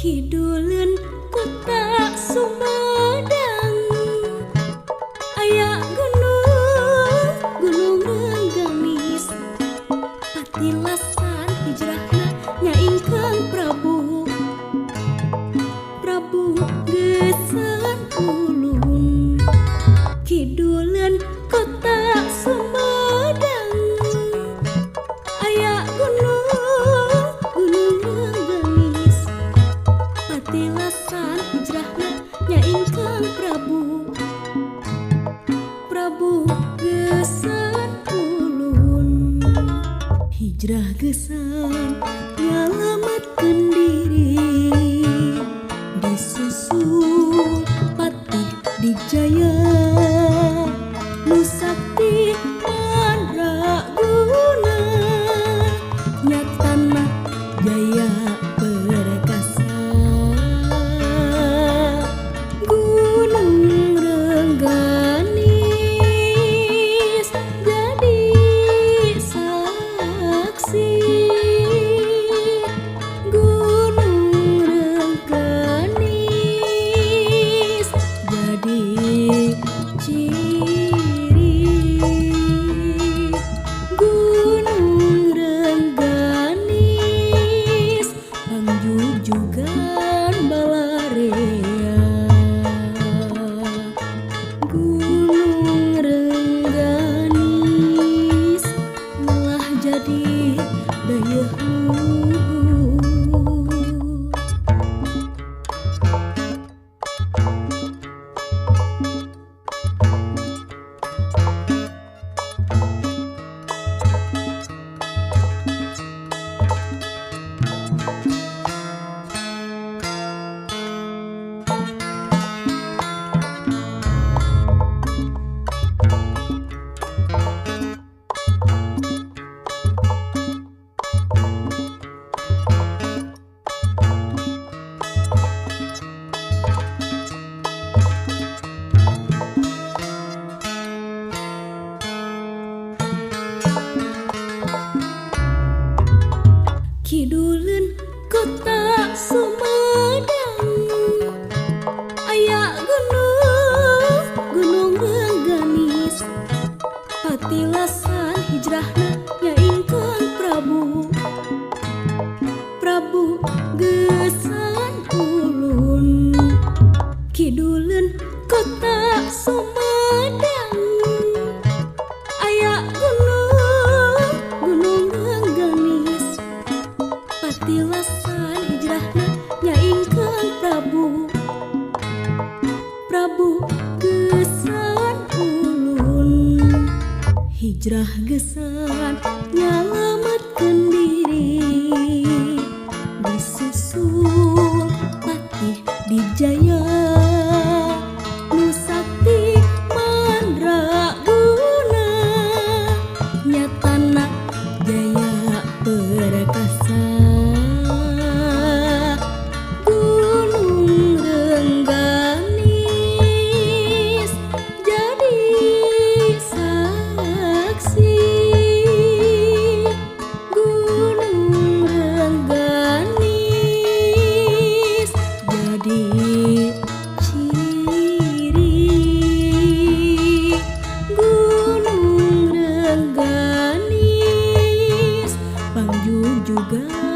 Kiduleun kota Sumedang aya gunung, Gunung Rengganis, patilasan hijrahna nya ingkang Prabu, Prabu Geusan Ulun. Kiduleun kota Sumedang aya gunung, Gunung Rengganis, patilasan hijrahna nya ingkang Prabu, Prabu Geusan Ulun. Hijrah gesan nyalametkeun diri, disusul Patih Dijaya, nu sakti mandraguna, nyatana jaya perkasa. Gunung Rengganis jadi saksi, Gunung Rengganis jadi ciri, Gunung Rengganis pangjugjugan balarea, Gunung Rengganis melah jadi dayeuh luhur. Kiduleun kota Sumedang aya gunung, Gunung Rengganis, patilasan hijrahna nya ingkang Prabu, Prabu Geusan Ulun. Kiduleun kota Sumedang aya gunung, Gunung Rengganis, patilasan hijrahna nya ingkang Prabu, Prabu Geusan Ulun. Hijrah gesan nyalametkeun diri, disusul Patih Dijaya, nu sakti mandraguna, nyatana jaya perkasa. Gunung Rengganis jadi saksi, Gunung Rengganis jadi ciri, Gunung Rengganis pangjugjugan.